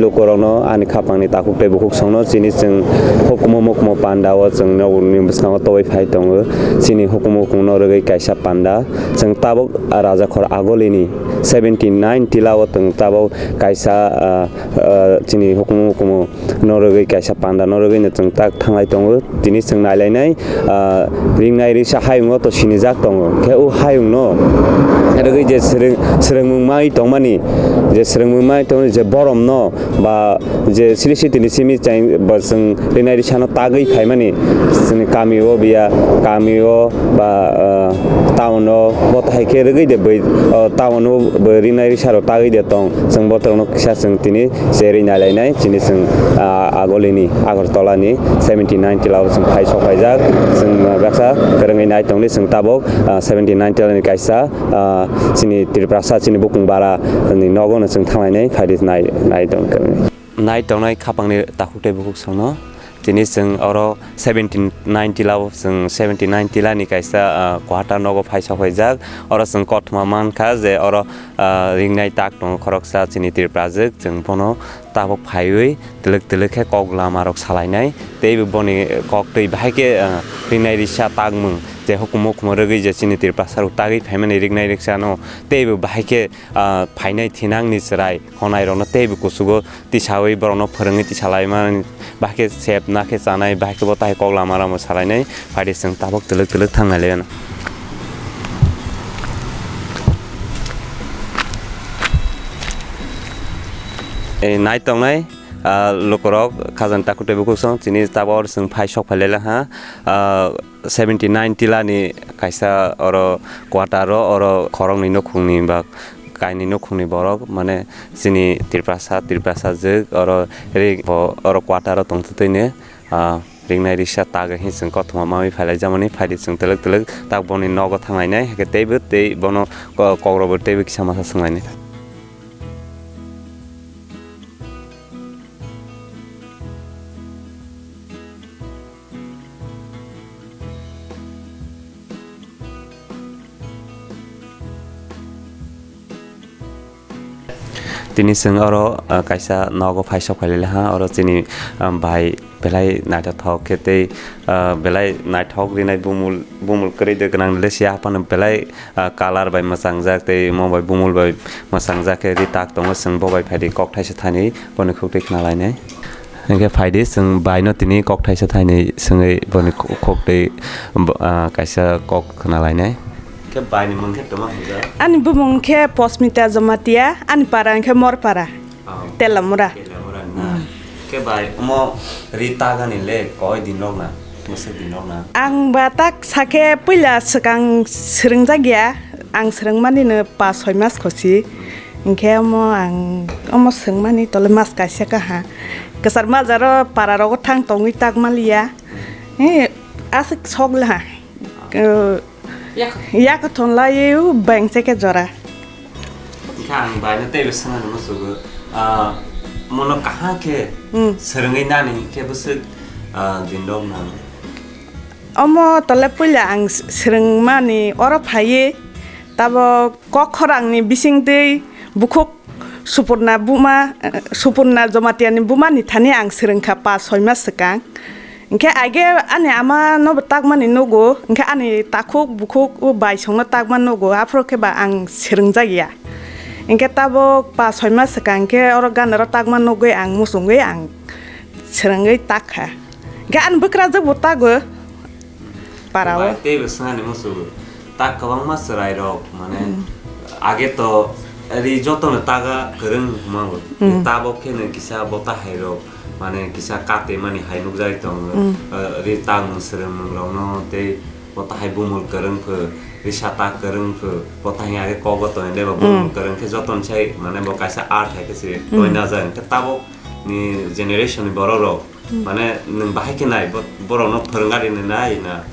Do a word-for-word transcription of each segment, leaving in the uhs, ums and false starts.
Lukurokno ani khapangni takhuk tei bukhuk songno chini chwng hukumu mukumu panda o chwng nokni bwskango tobwi phai tongo. Chini hukumu mukumu no rwgwi kaisa panda. Chwng tabuk Rajakhor Agolini seventy nine tila o chwng tabuk kaisa, ah, ah, chini hukumu mukumu no rwgwi kaisa panda no rwgwi no chwng tak thanglai tongo. Tini chwng nailainai, ah, ringnai risa hayungo to sinijak tongo. Khe o hayungno rwgwi je swrwng-, swrwngmung mai tongmani, je swrwngmung mai tongmani je boromno ba je sri sri tini simi chai ba chwng ringnai risano tagwi phaimani chini kamio biya, kamio ba, ah, town o bo tahai khe rwgwi de bai, ah, town o bo ringnai risarok tagwi de tong. Chwng botorokno kisa chwng tini cherwi nailainai chini chwng, ah, Agolini Agartala ni seventy nine tila o chwng phai sok phaijak. Chwng, ah, baksa kwrwngwi nai tongdi chwng tabuk, ah, seventy nine tila ni kaisa, ah, chini Tiprasa chini bukung bara ni nogo no chwng thanglainai phaidi nai, nai tong kwrwngwi. Nai tongnai khapangni takhuk tei bukhuk songno. Tini chwng oro seventy nine tila o chwng seventy nine tila ni kaisa, ah, quarter nogo phai sok phaijak. Oro chwng kothoma mankha je oro, ah, ringnai tak tongo khoroksa chini Tiprajwk, chwng bono tabuk phaiwi twlwk twlwk khe kok lama rok salainai. Teibo boni kok twi bahai khe, ah, ringnai risa takmung je hukumu hukumu rwgwi je chini Tiprasa rok tagwi phaimani ringnai risa no teibo bahai khe, ah, phainai thinangni chwrai khonai rokno teibo kuchugo tisawi borokno phwrwngwi tisalaimani, bahai khe sepna khe chanai, bahai khe bo tai kok lama ramo salainai, phaidi chwng tabuk twlwk twlwk thangnai le. E, nai tongnai, ah, lukurok khajani takhuk tei bukhuk song chini tabuk oro chwng phai sok phai le ha, ah, seventy nine tila ni kaisa oro quarter o, oro khoroknwi nukhungni ba kainwi nukhungni borok, mane chini Tiprasa, Tiprasajwk oro ri bo oro quarter o tongtwtwini, ah, ringnai risa tagwi hinwi chwng kothoma manwi phailaijak mani, phaidi chwng twlwk twlwk tak boni nogo thanglainai, hakhe teibo tei bono ko-, kokrokbo teibo kisa masa swnglainai. Tini chwng oro, ah, kaisa nogo phai sok phai le ha, oro chini, ah, bai belai naithothok khe tei, ah, belai naithok rinai bumul, bumul kwrwi de gwnang le sia haphano belai, ah, colour bai mwchangjak tei omo bai bumul bai mwchangjak khe ri tak tongo, chwng bo bai phaidi kok thaisa thani boni khuk twi khna lainai. Hwnkhe phaidi chwng bai no tini kok thaisa thainwi swngwi boni khu-, khuk twi bo-, ah, kaisa kok khna lainai. Khe bai ni mung khe toma hwnjak? Ani bumung khe Posmita Jamatia, ani para hwnkhe Morpara. Oh. Telamura. Telamura na. Hmm. Khe bai omo ri tagani le koi din rok na, mwswk din rok na? Ang ba tak sakhe puila swkang swrwngjak ya, ang swrwngmani no pas soi mas khosi. Hinkhe omo ang omo swngmani tole mas kaisa kaha. Kwchar majaro para rogo thang tongwi tak maliya. He, aswk sok laha. Yak-, yakthon lai u beng se khe jora. Hinkhe ang bai no teibo swngna musugo. Ah, mono kaham khe Hmm. swrwngwi nani hinkhe bwswk, ah, din rok nang. Omo tole puila ang s-, swrwngmani oro phaiwi tabok kok khorangni bisingtwi bukhuk Supurna buma, eh, Supurna Jamatia ni buma ni thani ang swrwngkha pas soi mas swkang. Hinkhe age ani ama no bo takmani nugo, hinkhe ani takhuk bukhuk o bai songno takma nugo, aphuru khe ba ang swrwngjak ya. Hinkhe tabok pas soi mas swkang khe oro ganaro takma nugwi ang muchungwi ang swrwngwi tak kha. Hinkhe ani bwkrajwk bo tago. Para o. Bai teibo swngani musugo. Tak kwbangma chwrairok, mane, Hmm. age to ri jotono taga kwrwng hwnmango. Hmm. Tabok khe no kisa bo tahairok, mane, kisa katemani hai nukjagwi tongo. Hmm. Eh, ri tangmung swrwngmungrokno tei bo tahai bumul kwrwng pho, ri sata kwrwng pho, bo tahai age kogo tongwi de bo bumul Hmm. kwrwng khe jotono sai, mane, bo kaisa art hai khe se Hmm. toina jai. Hinkhe tabok ni generation ni borok rok, Hmm. mane nwng bahai khe nai, bo-, borok no phwrwng ari nai na,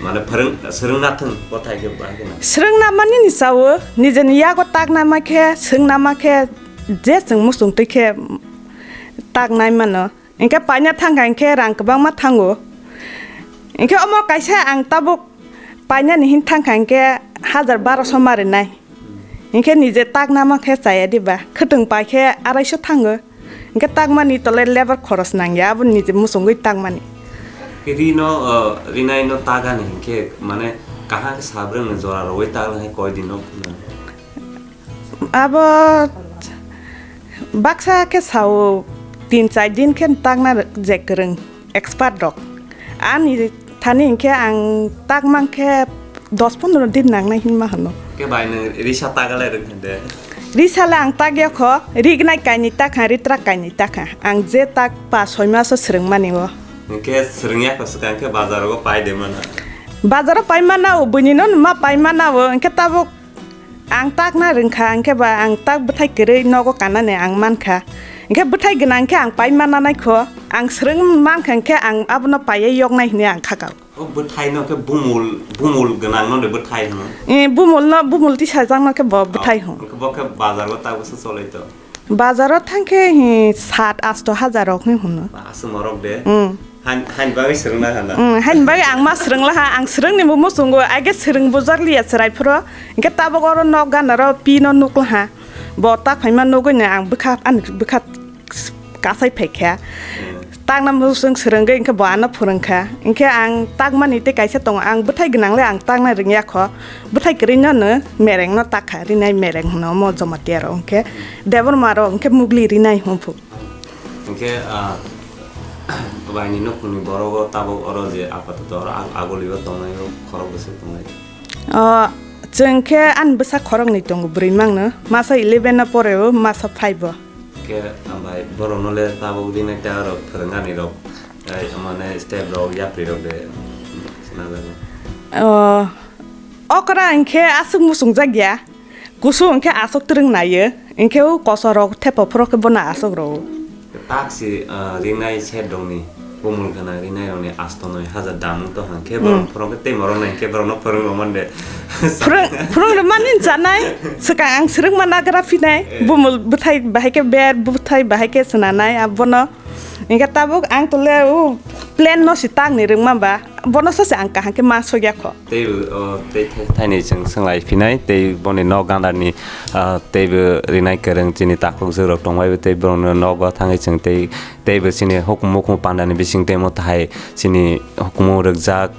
mane phwrwng, swrwng na thwng, bo thai khe bahai khe nai. Swrwng na mani ni sao, nijeni yago tak na ma khe, swrwng na ma khe, je chwng muchung twi khe tak nai mano. Hinkhe paina thang kha hinkhe rang kwbangma thango. Hinkhe omo kaisa ang tabuk paina ni hin thang kha hinkhe hajar barosho ma rinai. Hinkhe nije tak na ma khe chaya diba, khwtwng pai khe araisho thango. Hwnkhe takmani tole lebar khoros nangya, abo nije muchungwi takmani. Rino, uh, rinai no tagani hinkhe mane kaham khe sabrwng ni jora rogwi tagla hai koi din no phunani? Abo baksa khe sao tin char din khe takna je kwrwng expert rok. Ani thani hinkhe ang takmang khe dos pondro din nangnai hinma hano. Khe bai nwng risa tagalai rwng hande? Risa le ang tagya kho, rignai kainwi takha, ritrak kainwi takha. Ang je tak pa soi maso swrwngmani o. Hinkhe swrwngya kho swkang khe bazar o pai de mana? Bazar o pai mana o, buini no ma pai mana o, hinkhe tabuk ang takna rwngkha, hinkhe ba ang tak bwthai kwrwi nogo kanani ang mankha. Hinkhe bwthai gwnang khe ang pai mana nai kho, ang swrwng mankha hinkhe ang abono paiya yoknai hinwi ang khakao. O bwthai no khe bumul, bumul gwnang no de bwthai hwno. Eh, bumul no, bumul tisajak no khe bo bwthai hwn. Bo khe bazar o tabuk se cholai to. Bazar o thang khe, hi, sat asto hajar rok hinwi hwno. Aswk morok de. Mm. Hain, hain bagwi swrwngna hana. Mm, hain bagwi ang ma swrwngla ha, ang swrwngni bo muchungo, age swrwng bujak liya chwrai phuru. Hinkhe tabuk oro nok gana ro pi no nukla ha. Bo tak phaima nugwi no ang bwkha, ani bwkha kasai phaikha. Hmm. Takna muchung swrwngwi hinkhe bo ano phwrwngkha. Hinkhe ang takmani tei kaisa tongo, ang bwthai gwnang le ang takna rwngya kho. Bwthai kwrwi no no mereng no takha, rinai mereng hwno omo Jamatia rok hinkhe. Debbarma rok hinkhe mugli rinai hwnphuk. Hinkhe, ah, baini nukhungni borok o tabuk oro je apatoto oro ag-, aguli o tongnai o khorok bwswk tongnai. O, chwng khe ani bwsa khoroknwi tongo, bwrwi mangno. Masa eleven o pore o, masa five o. Khe, ambai, borokno le tabuk rinai ta rok, phwrwngani rok, eh, mane step rok, yapri rok de, sinajago. O, okra hinkhe aswk muchungjak ya, kusu hinkhe aswk twrwng naiyo, hinkhe o koso rok thepa phuru khe bono aswk rwo. Taksi, ah, rinai set rokni, bumul gana rinai rokni asto noi hajar dam wng tong hang khe, hmm, borok phuru khe tei morok nai khe borokno phwrwng rwmani de. Phwrwng, phwrwng rwmani chanai, swkang ang swrwngma nagra phinai, eh, bumul bwthai bahai khe ber, bwthai bahai khe swnanai, abono. Hinkhe tabuk ang tole o plan no si tangni rwngma ba, bono sose ang kaham khe ma sogya kho. Tei bo, o, tei thai-, thaini chwng swnglai phinai, tei boni nok gandani, ah, tei bo rinai kwrwng chini takhuk jwk rok tongbai bo, tei borokno nogo thangwi chwng tei, tei bo chini hukumu hukumu pandani bising tei mo thai chini hukumu rwkjak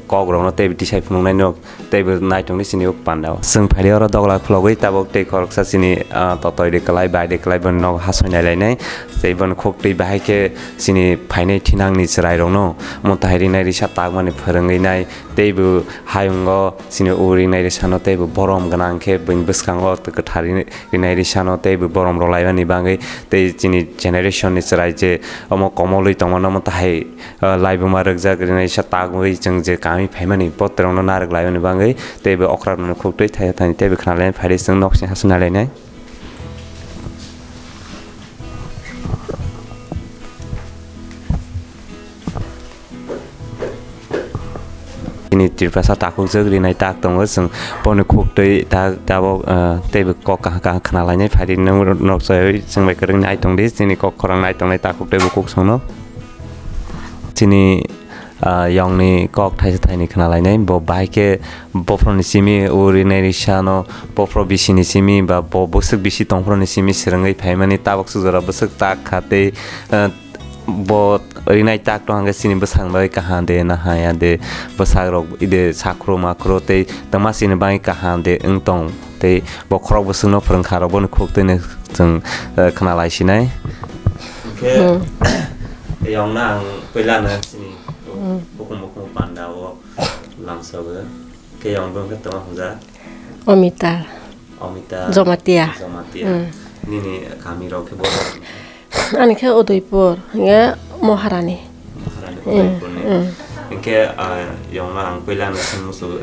kok rokno tei bo tisai phunuknai nok. Tei bo naitongni sini o panda o. Chwng phaidi oro dogla khulogwi tabuk tei khoroksa chini, ah, totoi de kwlai, bai de kwlai, boni nogo hasoi nai lainai. Tei boni khuk twi bahai khe chini phainai thinangni chwrai rokno mwtai rinai risa takmani phwrwngwi nai. Tei bo hayungo chini o rinai risano tei bo borom gwnang khe bini bwskango kwthar rinai risano tei bo borom rwlaimani bagwi tei chini generation ni chwrai je omo komolwi tongmano omo tahai, ah, laibuma rwkjak rinai sa tagwi chwng je kami phaimani bo terongno narwk laimani bagwi tei bo okra rokno khuk twi thaiha thani tei bo khna lainai phai chwng nok sing ha sung nai lainai. Chini Tiprasa takhukjwk rinai tak tongo, chwng boni khuk twi tak tabok, ah, tei bo kok kaham kaham khna lainai phai ri nok chaywi chwng bai kwrwng nai tong di chini kok khorang nai tongnai takhuk tei bo kuk songno. Chini, ah, yongni kok thaisa thaini khna lainai, bo bahai khe bophorni simi o rinai risano, bophor bisini simi ba bo bwswk bisi tongphorni simi swrwngwi phaimani, tabok sujora bwswk tak kha tei, ah, bo rinai tak tong hwnkhe chini bwsang bai kaham de na haya de, bwsak rok ide sakhro makhro tei tongma chini bai kaham de wng tong. Tei bo khorok bwswkno phwrwng kha rok boni khuk twi no chwng, eh, khna lai sinai. Khe, hmm, yongna ang puila no chini, hmm, bukhung bukhung panda o lamsogo. Khe yong bwkha tongma hwnjak? Omita. Omita. Jamatia. Jamatia. Hmm. Nini kami rok khe bo? Ani khe Udaipur, hwnkhe Maharani. Maharani, hmm, Udaipurni. Hmm. Hinkhe, ah, yongno ang puila no swng musugo,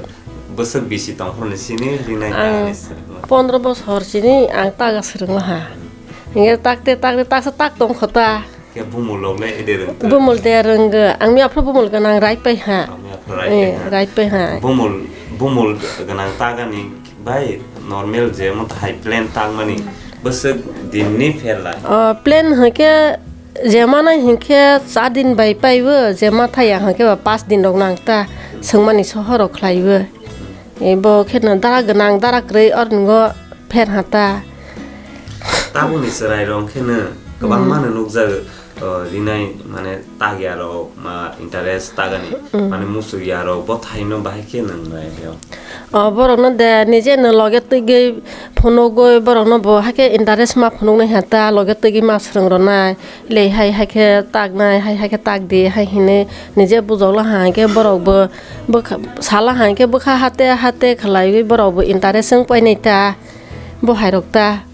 bwswk bisi tongphuru ni sini rinai ang ta ni swrwngma? Pondro bosor sini ang taga swrwngma ha. Hinkhe takte takte taksa tak tongkho ta. Khe bumul rok le ede rwngtwi? Bumul de rwnggo. Ang miya phuru bumul gwnang rai pai ha. Ang miya phuru rai pai ha. Eh, rai pai ha. Bumul, bumul gwnang tagani bai normal je motha hai plan tangmani bwswk din ni pher lai? O, plan hwnkhe jemana hinkhe char din bai paibo, jema thaya hwnkhe ba panch din rok nang ta swngmani sohor rok khlaibo. E, bo kheno dara gwnang, dara kwrwi, oro nwngo pher ha ta. Tabukni chwrai rok kheno Kwbangma no nukjago, o, rinai mane tagya rok ma interest tagani, mane muchukya rok bo thaino bahai khe nang nai phiyok. O borok no de nije no loge twigwi phunugwi borok no bo hakhe interest ma phunuknai ha ta loge twigwi ma swrwng rwnai. Lei hai hai khe taknai, hai hai khe takdi, hai hinwi nije bujokla hai khe borok bo bwkha, sala hai khe bwkha hate hate khlaiwi borok bo interest wng painai ta, bo hai rok ta.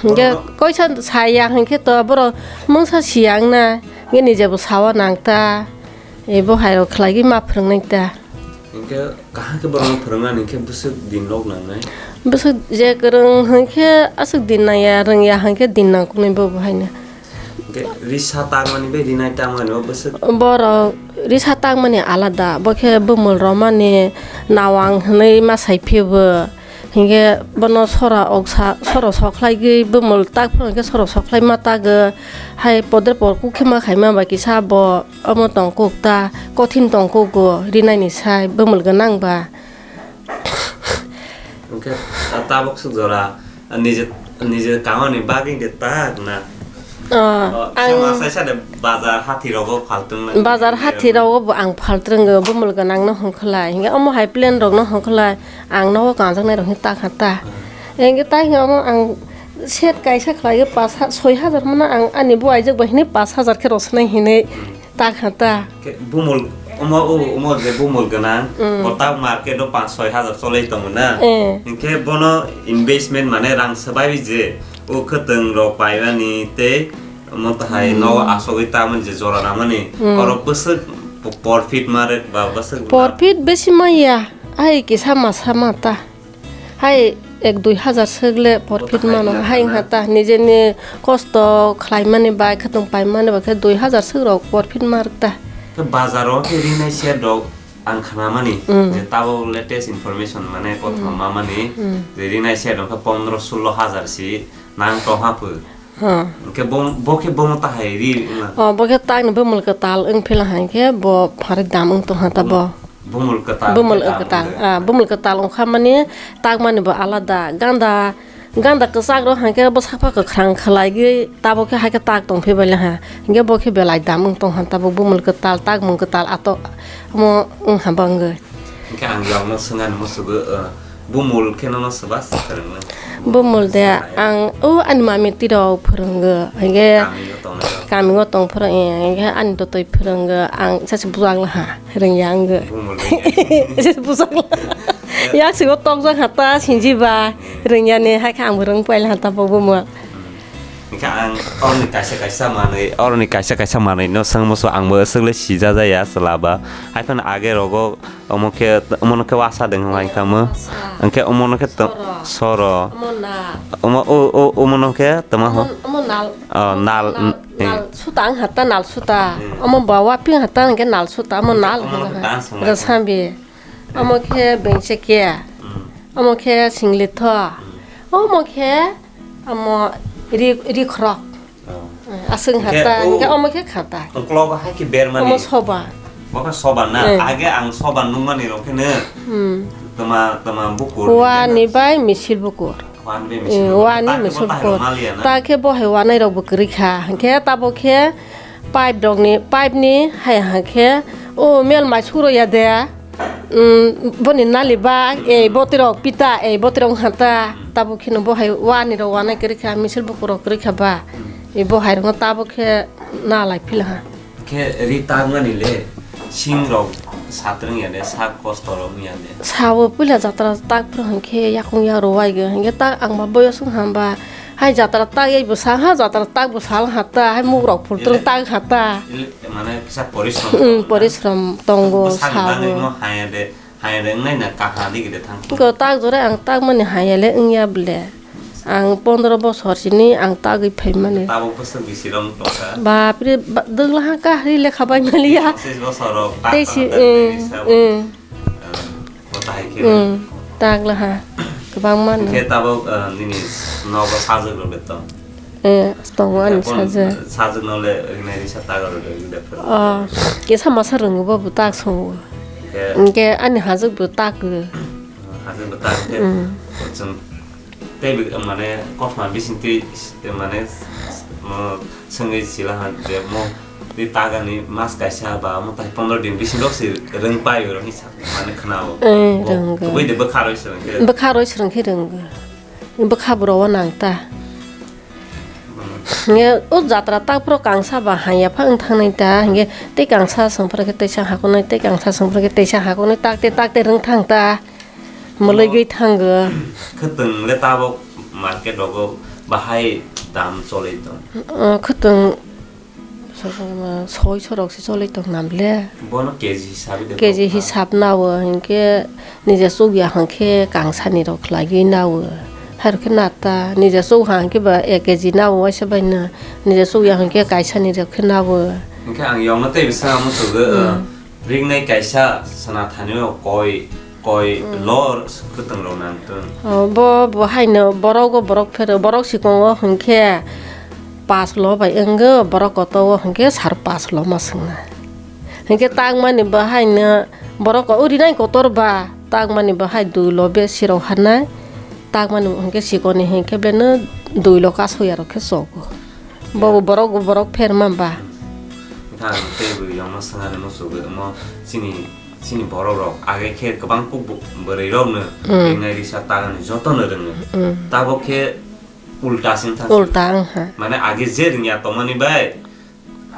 Hingke borok koisa saya hingke to borok mungsa siya wngna, hingke nije bo sawa nang ta, e bo hai rok khlai ma phwrwng nai ta. Hingke kaham khe borok no phwrwng nani hingke bwswk din rok nang nai? Bwswk je kwrwng hingke aswk din nang ya, rwng ya hingke din nang kuk nai bo bo hai no. Hingke risa tangmani bai rinai tangmani bo bwswk? Borok risa tangmani alada, bo khe bumul romani nawang hinwi ma sai phiyo bo. Hingke bono sora oksa, sora sokhlaigwi bumul tak phano hingke sora sokhlai ma tago. Hai podre por kuk khe ma khaima bai kisa bo omo tong kuk ta, kothin tong kuk go rinai ni sai bumul gwnang ba. Hingke tabok swk jora. Nije, nije kamani bagwi de tak na. Ah, o, ang sama sai sade bazar hathi rogo phaltung na. Bazar hathi rogo bo ang phaltrwngo, bumul gwnang no hongkhlai. Hinga omo hai plan rok no hongkhlai. Ang nogo kanjaknai rok hin ta kha ta. Hinga tai hinga omo ang set kaisa khlai pas ha-, soi hajar mana ang ani bo aijak bai hinwi pas hajar khe rosnai hinwi. Ta kha ta. Khe bumul, omo, o, omo je bumul gwnang, mm, bo ta market o panch soi hajar cholai tongo na. Eh. Hinkhe bono investment mane rang swbai je, o khwtwng rok paimani tei omo tahai, mm, nogo asogwi tamani je jora ramani, mm, oro bwswk po-, profit ma rwk ba bwswk na. Profit besi maya, ai kisa masa ma ta. Hai ek dui hajar swk le profit mano, hai wngkha ta, nijeni kosto khlaimani bai, khwtwng paimani bai khe dui hajar swk rok profit ma rwk ta. Khe bazaro khe rinai set rok ang khnamani, mm, je tabuk latest information mane kothoma, mm, mamani, mm, je rinai set rok khe pondro sulo hajar si nang tongha phu. Ha. Hwnkhe bo, bo khe bono tahai ri wngna? O, bo khe takni bumul kwtal wng phila hai khe bo pharik dam wng tongha ta bo. Bumul kwtal. Bumul kwtal, ah, bumul kwtal wngkha mani takmani bo alada. Ganda, ganda kwchak rok hai khe bo sakpha kwkhrang khlaigwi tabuk khe hai khe tak tong phi bai ha. Hinkhe bo khe belai dam wng tongha tabuk bumul kwtal, takmung kwtal ato omo wngha bo wngwi. Hinkhe ang yokno swngani musugo, uh, bumul khe nono swba swkang nang? Bumul de ang o ani mami tirok phwrwngo, hinkhe kami o tong phwrwng, hinkhe ani dotoi phwrwngo, ang sachi bujak laha, rwngya wngwi. Bumul rwngya. Sachi bujak laha. Yak sigo tokjak ha ta sinji ba, rwngya ni, hai khe ang bo rwng paila ha ta bo bumul. Hinkhe ang oroni kaisa kaisa manwi, oroni kaisa kaisa manwi no swng musu ang bo swk le sija jaya chwla ba. Hai phano age rogo omo khe, omo no khe wasa de wngkha mo. Wasa. Hinkhe omo no khe to-, soro. Soro. Omo nal. Omo o, o, omo no khe tama ho? Omo, omo nal. Oh, nal, nal, mm, eh. Nal suta ang hata nal suta. Hmm. Omo ba wa ping hata hinkhe nal suta, omo nal. Omo no khe dance wngkha. Rwsambi. Omo khe bengsekya. Hmm. Omo khe singlitho. Hmm. Omo khe Omo ri, ri khorok. Oh. Aswk hata, hinkhe omo khe khata. Ungklogo hai khe bermani. Omo soba. Bo khe soba na? Eh. Age ang soba nukmani rok khe no. Hmm. Tama, tama bukur. Wani bai misil bukur. Wani bai misil bukur. Eh, wani misil bukur. Ta khe bo hai wanai rok bo kwrwi kha. Hinkhe tabo khe pipe rok ni, pipe ni hai ha khe o mel mai suro ya de. Umm, boni nali ba, ei botirok pita, ei botirok hata, tabuk kheno bo hai wani rok wanai kwrwi kha, misil bukur rok kwrwi kha ba, ei bo hai rokno tabuk khe nalai phila ha. Khe ri tangmani le, sing rok satrwng ya de, sak kosto rok wng ya de. Sao puila jatra tak phuru hwn khe yakung ya rw wai go, hwn khe tak ang ba boyos wng ham ba, hai jatra tak ei bwsa ha, jatra tak bwsa ha ta, hai muk rok phultrwng tak ha ta. Mane kisa porishrom tongo na? Porishrom tongo, bwsakni sao. Bagwi no haya de, haya de wngnai na kaha digi de thang. Ko tak jora ang tak mani haya le wngya ble. Ang pondro bosor sini ang tagwi phai mani. Tabuk bwswk bisi rong tongkha. Bapre, ba-, dwgla ha kahri lekha bai maliya. Pochis bosor rok tak. Tei si, tangkha, mm, tei sabo. Mm. Bo tahai khe. Mm, tak laha. Kwbangma no. Khe tabuk, uh, nini nogo sajwk rok le tong? Eh, tongo ani sajwk. Sajwk no le rinai risa tak rok le rinai phuru. Oh, kisa masa rwngo bo, bo tak songo. Khe. Hinkhe ani hajwk bo tak. Hajwk bo tak khe. Mm. Chwng tei bi-, mane kothoma bising twi mane Swngwi sila han je mo di tagani mas kaisa ba mo tai pondro din bisingo se rwng pai ro hinwi sa mane khwnao. Eh, Bo rwngwi. Kubui de bwkha roi se rwngkhe. Bwkha roi se rwngkhe rwngwi. Bwkha bwrao nang ta. Nge o jatra tak phro kangsa ba hanya pha wng thangnai ta, hinge tei kangsa swng phra khe teisa hakonai, tei kangsa swng phra khe teisa hakonai, tak te tak te rwng thang ta. Mwlwigwi thango. Khwtwng le tabok market rogo bahai dam cholwi tong. O, khwtwng soi sorok se cholwi tong nam le. Bono K G hisabe de K G bok ha. Hisab nao hinkhe nije chukya hinkhe kangsani rok khlaiwi nao. Hairokhe nata nije chukha hinkhe ba ek K G nao waisa baino. Nije chukya hinkhe kaisani rok khe nao. Hinkhe ang yongno tei bisa musugo, Hmm. Ringnai kaisa sana thanio koi, koi Hmm. Lor khwtwng rok nang tong. O, bo, bo haino borok o borok phero, borok sikongo hinkhe pas lo bai wngwi, borok koto o hinkhe sar pas lo ma swngna. Hinkhe tangmani bo haino borok o rinai kotor ba tangmani bo hai dui lo besi rok hanai. Tangmani hinkhe sikoni hinkhe beleno dui lo kasoya rok khe chogo. Bo borok, borok pherma ba. Wngkha ang teibo yongno swngani musugo, omo chini, chini borok rok age khe kwbang kuk bo-, bwrwi rokno Mm. ringnai risa tagani jotono rwngo. Mm. Tabok khe ulta se wngkha. Ulta wngkha. Mane age je rwngya tongmani bai,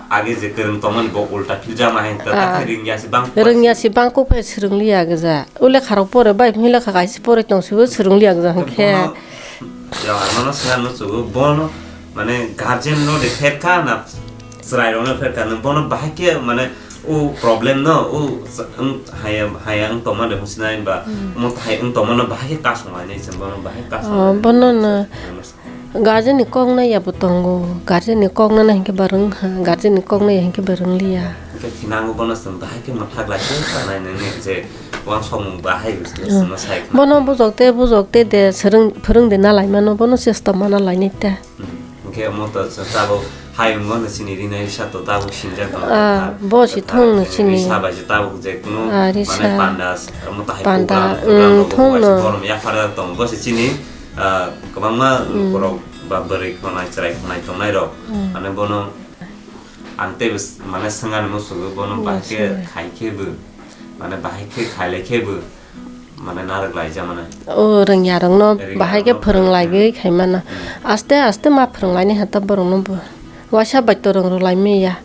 age je kwrwng tongmani bo ulta philjakma hai wngkha, Ah. Takhe rwngya se bang. Rwngya se bang kuk phai swrwng liya gija. O lekha rok pore bai, lekha kaisa pore tong sibo swrwng liya gija hinkhe. Bono Ya, ano no swnam no chugo, bono, mane, guardian no de pherkha na, chwrai rok no pherkha, nung bono bahai khe, mane, o problem no, o, s-, ang, haya, haya ang tongma de hwnsinai ba, Hmm. mo thai ang tongma no bahai khe kasong lainai chwng bono bahai kasong Oh, lainai. Bono no Ano s- guardian ni kok nai ya bo tongo, guardian ni kok nana hinkhe ba rwng ha, guardian ni kok nai ya hinkhe ba rwng liya. Hinkhe thinango bono chwng bahai khe mwthak lai khe sanai nini je uansukmung bahai Hmm. no sai khe. Bono bujok te, bujok te de swrwng, phwrwng de na lai mano, bono chesta mana lainai ta. Hmm. Hinkhe omo to chwng tabuk hayung no chini rinai risa to tabuk sinjak tongo. Ah, bo si thong no chini. Risa bai se tabuk je kunu Ah, mane risa. Panda, omo to hai Panda, program, program hmm, rok thong bo no. Borom yaphar tongo. Bo se chini, ah, kwbangma Hmm. Borok ba bwrwi khonai, chwrai khonai tongnai rok. Hmm. Mane bono ang tei bwswk mane swngani musugo bono Bo bahai khe swngani. Khai khe bo, mane bahai khe khailai khe bo, mane narwk laijak mane. O rwngya rokno rwngya bahai khe rokno phwrwng phwrwng laiwi khai mano. Hmm. Aste aste ma phwrwng laini hata borokno bo. Waisa bai to rwng rw lai manya.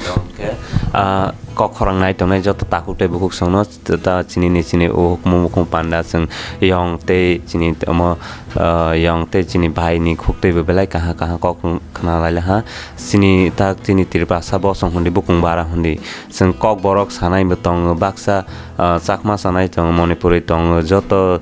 Hwnkhe, ah, kok khorang nai tongnai joto takhuk tei bukhuk songno ta chini ni chini o hukumu mukhung panda chwng yong tei chini omo, ah, yong tei chini bai ni khuk tei bo belai kaha kaha kok khna lai ha. Chini tak chini Tripura sa bosong hundi bukung bara hundi. Chwng kokborok sanai bo tongo, baksa, ah, Chakma sanai tongo, Manipuri tongo, joto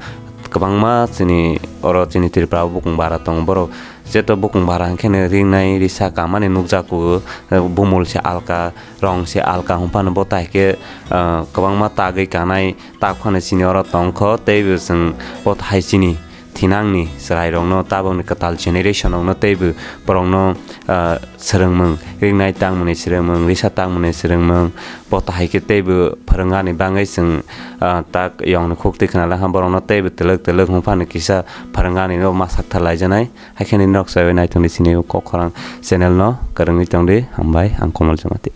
kwbangma chini oro chini Tripura o bukung bara tongo. Borok jeto bukung bara hwnkhe no ringnai risa kamani nukjago, bumul se alka, rong se alka, hwnphano bo tai khe, ah, kwbangma tagwi kanai tak phano chini oro tongkho, tei bo chwng bo hai chini. Thinangni chwrairokno, tabukni kwtal generation rokno teibo borokno, ah, swrwngmung ringnai tangmani swrwngmung, risa tangmani swrwngmung, bo to hai khe teibo phwrwngani bagwi chwng, ah, tak yongni khuk twi khna lai ha, borokno teibo twlwk twlwk hwnphano kisa phwrwngani no ma sakthar laijaknai. Hai khe nini rok chaiwi naithokni sini kok khorang channel no kwrwngwi tongdi. Hambai, ang Komol Jamatia.